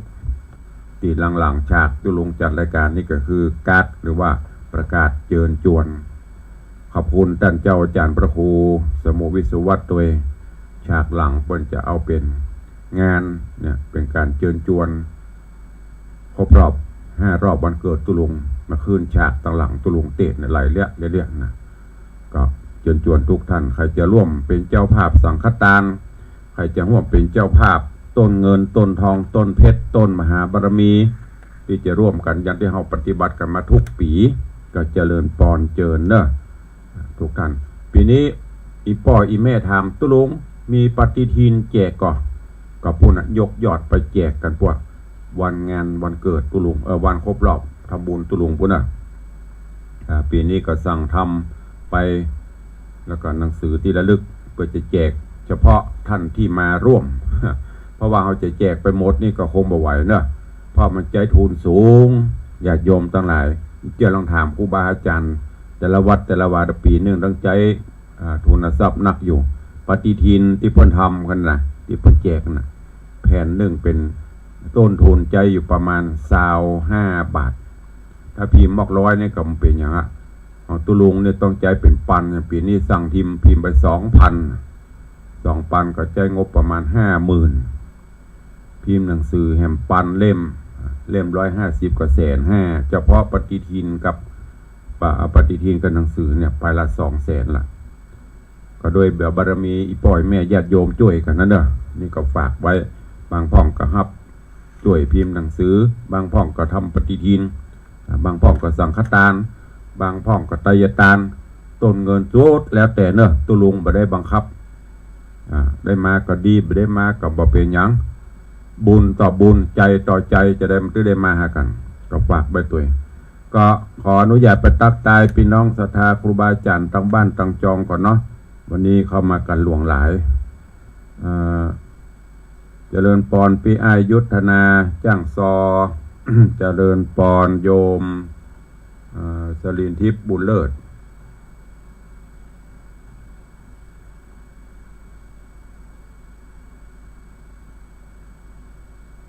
ตี้หลังๆ ฉากตุ๊ลุงจัดรายก๋านนี่ก็คือการ์ด หรือว่าประกาศเจิญจวน ขอบคุณต้านเจ้าอาจ๋ารย์พระครูสมุห์วิศวัตตวย ฉากหลังเปิ้นจะเอาเป๋นงานเนี่ย เป๋นก๋านเจิญจวน ครบรอบห้ารอบวันเกิดตุ๊ลุง มาขึ้นฉากตางหลังตุ๊ลุงเตศน์เนี่ยหลายเรื่อง เรื่องนะ ก็เจิญจวนกู้ต้าน ใผจะร่วมเป๋นเจ้าภาพสังฆตาน ใผจะร่วมเป๋นเจ้าภาพต้นเงิน ต้นทอง ต้นเพชร ต้นมหาบารมี ตี้จะร่วมกั๋นอย่างตี้เฮาปฏิบัติกั๋นมากู้ปี๋ ก็เจริญปอนเจิญเน่อกู้ต้าน ปี๋นี้อี่ป้ออี่แม่ถามตุ๊ลุงมีปฏิทินแจกก่อ ก็ปู้นน่ะยกยอดไปแจกกั๋นปวด วันงานวันเกิดตุ๊ลุง เออ วันครบรอบทำบุญตุ๊ลุงปู้นน่ะ อ่า ปี๋นี้ก็สั่งทำไป แล้วก็หนังสือตี้ระลึกเปื้อจะแจกเฉพาะต้านตี้มาร่วม เพราะว่าเฮาจะแจกไปหมดนี่ก็คงบ่ไหวเนอะ เพราะมันใจ๊ทุนสูง ญาติโยมตังหลาย เจ้าลองถามครูบาอาจ๋ารย์ แต่ละวัดแต่ละวา ปี๋นึ่งต้องใจ๊ อ่า ทุนทรัพย์นักอยู่ ปฏิทินตี้เปิ้นทำกั๋นน่ะ ตี้เปิ้นแจกน่ะ แผ่นนึ่งเป๋นต้นทุนใจ๊อยู่ประมาณซาวห้าบาท ถ้าพิมพ์มอกร้อยนี่ก็บ่เป๋นหยังอะ ของตุ๊ลุงนี่ต้องใจ๊เป๋นปัน อย่างปี๋นี้สั่งพิมพ์ พิมพ์ไปสองปัน สองปันก็ใจ๊งบประมาณห้าหมื่น พิมพ์หนังสือแหมปันเล่ม เล่มร้อยห้าสิบก็แสนห้า เฉพาะปฏิทินกับ ปะ-, ปฏิทินกับหนังสือเนี่ยไปละสองแสนละ ก็โดยแบบบารมีอี่ป้ออี่แม่ญาติโยมจ้วยกั๋นนั้นเน่อ นี่ก็ฝากไว้ บางพ่องก็ฮับจ้วยพิมพ์หนังสือ บางพ่องก็ทำปฏิทิน อ่า บางพ่องก็สังฆตาน บางพ่องก็ไตรยตาน ต้นเงินสุดแล้วแต่เน่อ ตุ๊ลุงบ่ได้บังคับ อ่า ได้มาก็ดี บ่ได้มาก็บ่เป๋นหยัง บุญต่อบุญ ใจ๋ต่อใจ๋ จะได้มันจะได้มาหากั๋น ก็ฝากไว้ตวย ก็ขออนุญาตไปตั๊กตายปี้น้องศรัทธาครูบาอาจ๋ารย์ตางบ้านตางจองก่อนเนาะ วันนี้เข้ามากั๋นหลวงหลาย เอ่อ เจริญปอนปี้อ้ายยุทธนา จ้างซอ เจริญปอนโยม เอ่อ สลินทิพย์บุญเลิศ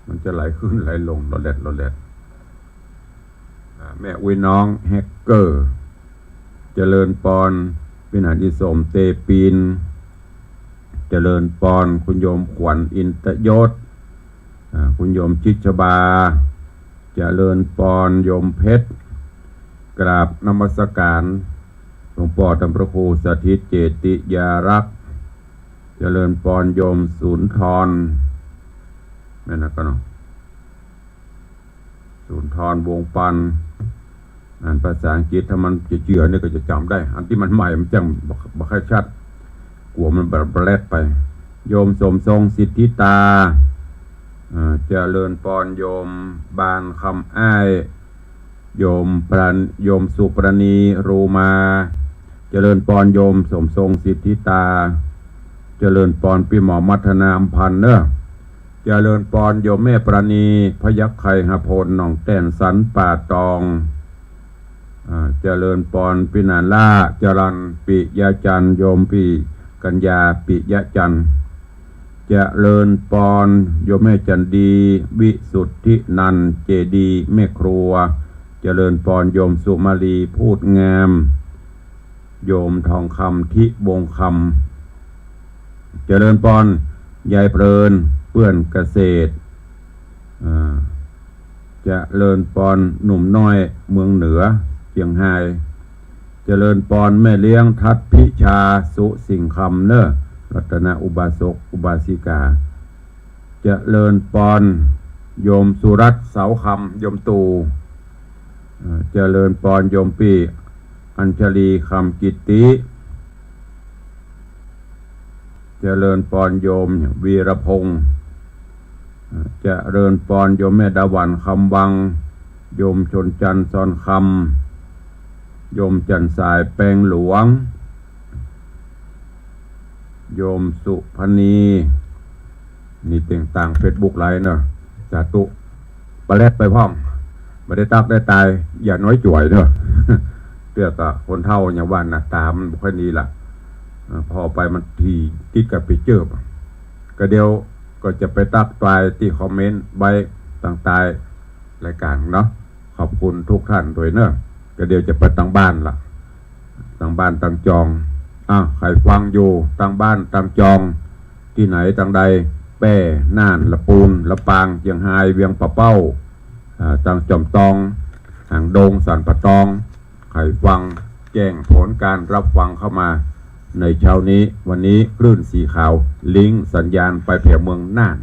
มันจะไหลขึ้นไหลลง ลอแลด ลอแลด อ่า แม่อุ๊ยน้องแฮกเกอร์ เจริญปอน ปี้หนานอีสมเตปิน เจริญปอน คุณโยมขวัญอินทยศ อ่า คุณโยมชิชบา เจริญปอน โยมเพชร กราบนมัสก๋ารหลวงป้อต้านพระครูสถิตเจติยารักษ์ เจริญปอน โยมสุนทร แม่นนะกะเนาะ สุนทร วงศ์ปัน อ่านภาษาอังกฤษ ถ้ามันเจือๆ นี่ก็จะจ๋ำได้ อันตี้มันใหม่มันจั้งบ่ บ่ค่อยชัด กั๋วมันบ่ บ่แลดไป โยมสมทรงสิทธิตา อ่า เจริญปอน โยมบานคำอ้าย โยมปราณ- โยมสุปราณี รูมา เจริญปอน โยมสมทรงสิทธิตา เจริญปอน ปี้หมอมัทนา อำพันธ์เน่อ เจริญปอน โยมแม่ปราณี พยัคฆ์ไคหพล หนองแต้น สันป่าตอง อ่า เจริญปอน ปี้หนานล่า จรัญ ปิยะจันทร์ โยมปี้กัญญา ปิยะจันทร์ เจริญปอน โยมแม่จันดี วิสุทธินันท์ เจดีย์แม่ครัว เจริญปอน โยมสุมาลี พูดงาม โยมทองคำ ทิวงศ์คำ เจริญปอน ยายเพลิน เปื้อนเกษตร อ่า เจริญปอน หนุ่มน้อย เมืองเหนือ เจียงฮาย เจริญปอน แม่เลี้ยง ทัศน์พิชา สุสิ่งคำเน่อ รัตนอุบาสก อุบาสิกา เจริญปอน โยมสุรัตน์ เสาคำ โยมตู่ เอ่อ เจริญปอน โยมปี้ อัญชลี คำกิตติ เจริญปอน โยมวีรพงษ์ เอ่อ เจริญปอน โยมแม่ดาหวัน คำวัง โยมชนจันทร์ ซอนคำ โยมจันทร์สาย แปงหลวง โยมสุพรรณี นี่เต่งตางเฟซบุ๊กไลฟ์เนาะ สาธุ บ่แลดไปพ่อง บ่ได้ตั๊กได้ตาย อย่าน้อยจ๋วยเนาะ เตื้อก็คนเฒ่าอย่างว่าน่ะ ต๋ามันบ่ค่อยดีล่ะ เอ่อ ผ่อไปมันถี่ติดกับไปเจิบ ก็เดี๋ยวก็จะไปตั๊กตายตี้คอมเมนต์ไว้ตางใต้ รายก๋านเนาะ ขอบคุณกู้ต้านตวยเนาะ ก็เดี๋ยวจะไปตางบ้านละ ตางบ้านตางจอง อ่ะ ใผฟังอยู่ตางบ้านตางจอง ตี้ไหนตางใด แป้ น่าน ละปูน ลำปาง เจียงฮาย เวียงป่าเป้า อ่า ตางจอมตอง หางดง สันป่าตอง ใผฟัง แจ้งผลก๋านฮับฟังเข้ามาในเช้านี้ วันนี้คลื่นสีขาว ลิงก์สัญญาณไปแผวเมืองน่าน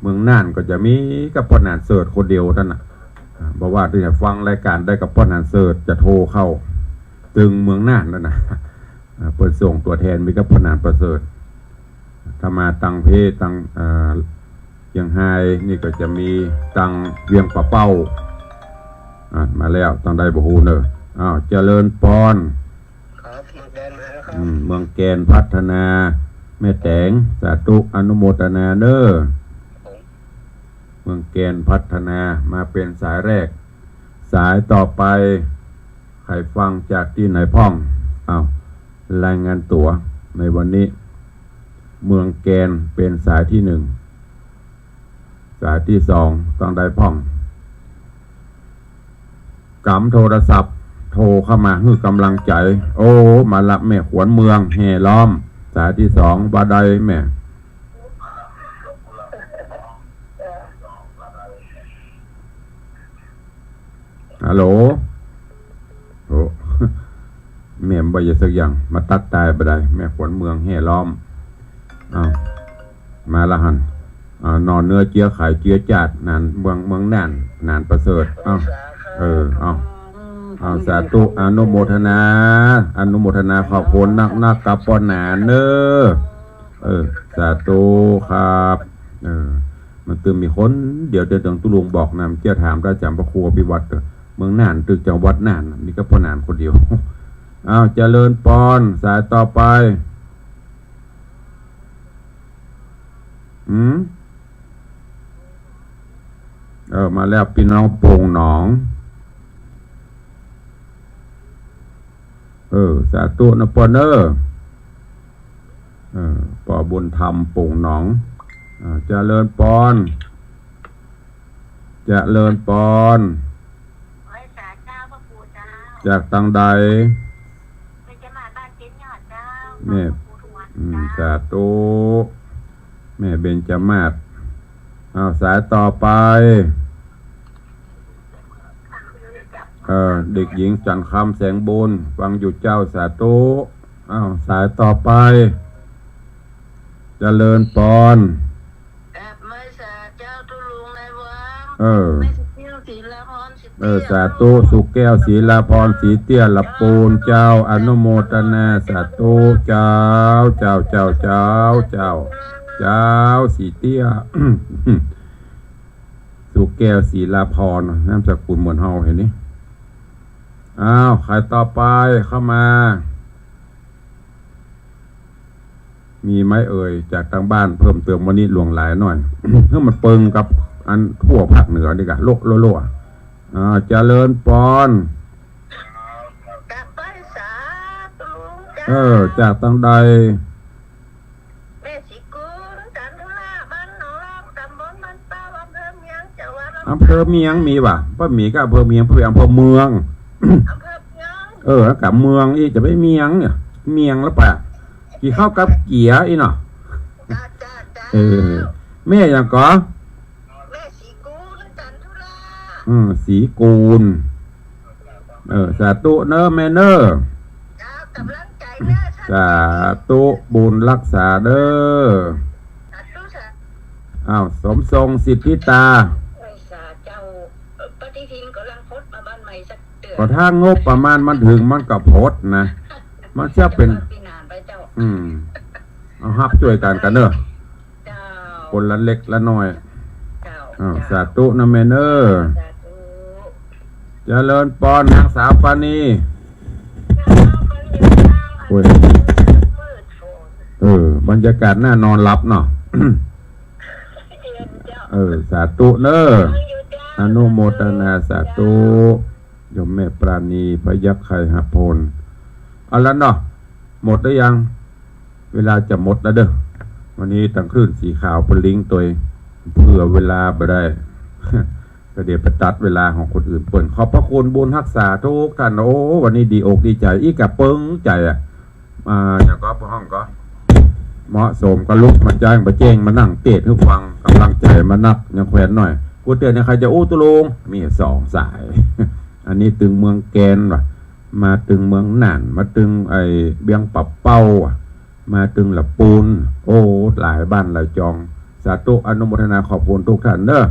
เมืองน่านก็จะมีก้าป้อหนานเสิร์ชคนเดียวเต้านั้นน่ะ อ่า บ่ว่าตี้จะฟังรายก๋านใดก้าป้อหนานเสิร์ชจะโทรเข้า ตึงเมืองน่านนั่นน่ะ อ่า เปิ้นส่งตั๋วแทนมีก้าป้อหนานประเสริฐ ถ้ามาตางเพ ตาง อ่า เจียงฮายนี่ก็จะมีตางเวียงป่าเป้า อ่า มาแล้ว ตางใดบ่ฮู้เนาะ อ้าว เจริญปอน ครับ เมืองแกนมาแล้วครับ อืม เมืองแกนพัฒนา แม่แต๋ง สาธุ อนุโมทนาเนาะ ครับผม เมืองแกนพัฒนา มาเป๋นสายแรก สายต่อไป ใผฟังจากตี้ไหนพ่อง อ้าว รายงานตั๋วในวันนี้ เมืองแกนเป๋นสายตี้นึ่ง สายตี้สอง ตางใดพ่อง ก๋ำโทรศัพท์ โทรเข้ามาหื้อก๋ำลังใจ๋ โอ้ มาละ แม่ขวัญเมืองแห่ล้อม สายตี้สอง บ่าใดแม่ ฮัลโหล โอ้ แม่บ่าจะสักอย่าง มาตั๊กตายบ่าใด แม่ขวัญเมืองแห่ล้อม อ้าว มาละหั้น อ่า หน่อเนื้อเจื้อไขเจื้อจาติ หนานเมือง เมืองน่าน หนานประเสริฐ อ้าว เออ อ้าว อ้าว สาธุ อนุโมทนา อนุโมทนา ขอบคุณนักๆ ก้าป้อหนานเนาะ เออ สาธุครับ เออ มันตึงมีคนเดียว เดี๋ยวตึงตุ๊ลุงบอกนะ เจื้อถามพระอาจ๋ารย์พระครูอภิวัตรเถอะ เมืองน่าน ตึงจังหวัดน่าน มีก้าป้อหนานคนเดียว อ้าว เจริญปอน สายต่อไป อืม เออ มาแล้ว ปี้น้องโป่งหนอง เออ สาธุนะปอนเอ้อ เออ ป้อบุญธรรมโป่งหนอง อ่า เจริญปอน เจริญปอน ไหว้สาเจ้า พระครูเจ้า จากตางใด เบญจมาศบ้านเจ๊ยอดเจ้า แม่ พระครูทวน อืม เจ้า สาธุ แม่เบญจมาศ อ้าว สายต่อไป เอ่อ เด็กหญิงจันทร์คำแสงบุญ ฟังอยู่เจ้า สาธุ อ้าว สายต่อไป เจริญปอน กราบไหว้สาเจ้าตุ๊ลุงในวัง เออ แม่สุแก้ว ศรีลาพร ศรีเตี้ย เออ สาธุ สุแก้ว ศรีลาพร ศรีเตี้ย ละปูนเจ้า อนุโมทนา สาธุ เจ้า เจ้า เจ้า เจ้า เจ้า เจ้า ศรีเตี้ย สุแก้ว ศรีลาพร นามสกุลเหมือนเฮาเห็นนี่ อ้าว ใผต่อไปเข้ามา มีไหมเอ่ย จากตางบ้านเพิ่มเติมวันนี้หลวงหลายหน่อย หื้อมันเปิงกับอันทั่วภาคเหนือนี่กะ โละโละโละ อ่า เจริญปอน กราบไหว้สาตุ๊ลุงเจ้า เออ จากตางใด แม่ศรีกูล จันทุราช บ้านหนองลอก ตำบลบ้านเป้า อำเภอเมียง จังหวัดลำปาง อำเภอเมียงมีบ่ะ บ่มีก้าอำเภอเมียง บ่มีอำเภอเมือง อำเภอเมียง เออ ก้าเมืองอี้ จะไปเมียงเนี่ย เมียงแล้วปะ กี่ข้าวกับเกียอีเนาะ จ้า จ้า จ้า เออ แม่หยังก่อ แม่ศรีกูล จันทุราช อืม ศรีกูล เออ สาธุเน้อแม่เน้อ เจ้า กำลังใจ๋เน้อ สาธุ บุญฮักษาเน้อ สาธุ สาธุ อ้าว สมทรงสิทธิตา ไหว้สาเจ้า เอ่อ ปฏิทินกำลังพดมาบ้านใหม่สักเดือน ก็ถ้างบประมาณมันถึงมันก็พดนะ มันจะเป๋น เจ้า ปีหน้าไปเจ้า อืม เอาฮับจ้วยกั๋นกั๋นเน้อ เจ้า คนละเล็กละน้อย เจ้า อ้าว เจ้า สาธุนะแม่เน้อ สาธุ เจริญปอน นางสาวปานี โอ้ย เออ บรรยากาศน่านอนหลับเนาะ เออ สาธุเน้อ อนุโมทนา สาธุ โยมแม่ปราณี พยัคฆ์ไคหพล เอาละเนาะ หมดหรือยัง เวลาจะหมดแล้วเด้อ วันนี้ตางคลื่นสีขาวเปิ้นลิงก์ตวย เผื่อเวลาบ่ได้ ส ก็เดี๋ยวไปตัดเวลาของคนอื่นเปิ้น ขอบพระคุณบุญฮักษาทุกท่าน โอ้ วันนี้ดีอกดีใจ๋ อี้กะเปิงใจ๋อะ อ่า อย่างก็พวกห้องก็ เหมาะสมกับลุกมาจ้างมาแจ้งมานั่งเตศน์หื้อฟัง ก๋ำลังใจ๋มานัก ยังแขวนหน้อย กูเตือนเนี่ย ใผจะอู้ตุ๊ลุง มีสองสาย อันนี้ตึงเมืองแกนว่ะ มาตึงเมืองน่าน มาตึงไอ้เวียงป่าเป้าว่ะ มาตึงละปูน โอ้ หลายบ้านหลายจอง สาธุอนุโมทนาขอบคุณทุกท่านเนอะ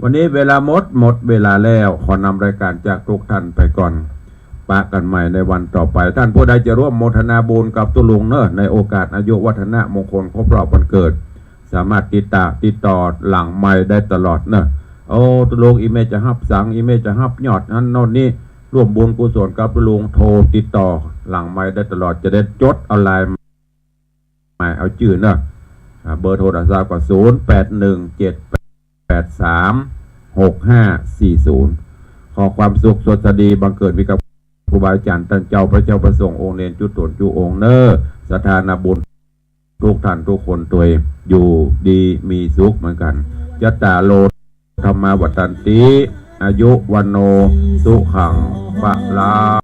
วันนี้เวลาหมด หมดเวลาแล้ว ขอนำรายการจากทุกท่านไปก่อน ปะกั๋นใหม่ในวันต่อไป ท่านผู้ใดจะร่วมโมทนาบุญกับตุ๊ลุงเนอะ ในโอกาสอายุวัฒนมงคลครบรอบวันเกิด สามารถติดตาม ติดต่อหลังไมค์ได้ตลอดเนอะ โอ้ ตุ๊ลุง อี่เมย์จะฮับสัง อี่เมย์จะฮับยอดหั้นโน่นนี่ ร่วมบุญกุศลกับตุ๊ลุง โทรติดต่อหลังไมค์ได้ตลอด จะได้จดเอาลาย หมายเอาจื้อเนอะ อ่า เบอร์โทรศัพท์ก็ ศูนย์แปดหนึ่งเจ็ดแปดสามหกห้าสี่ศูนย์ ขอความสุขสวัสดีบังเกิดมีกับครูบาอาจ๋ารย์ต้านเจ้า พระเจ้าพระสงฆ์องค์เณรจุ๊ตนจุ๊องค์เนอะ ศรัทธานาบุญทุกท่านทุกคนตวย อยู่ดีมีสุขเหมือนกั๋น จัตตาโร ธัมมาวัฑฒันติ อายุ วัณโณ สุขัง พะลัง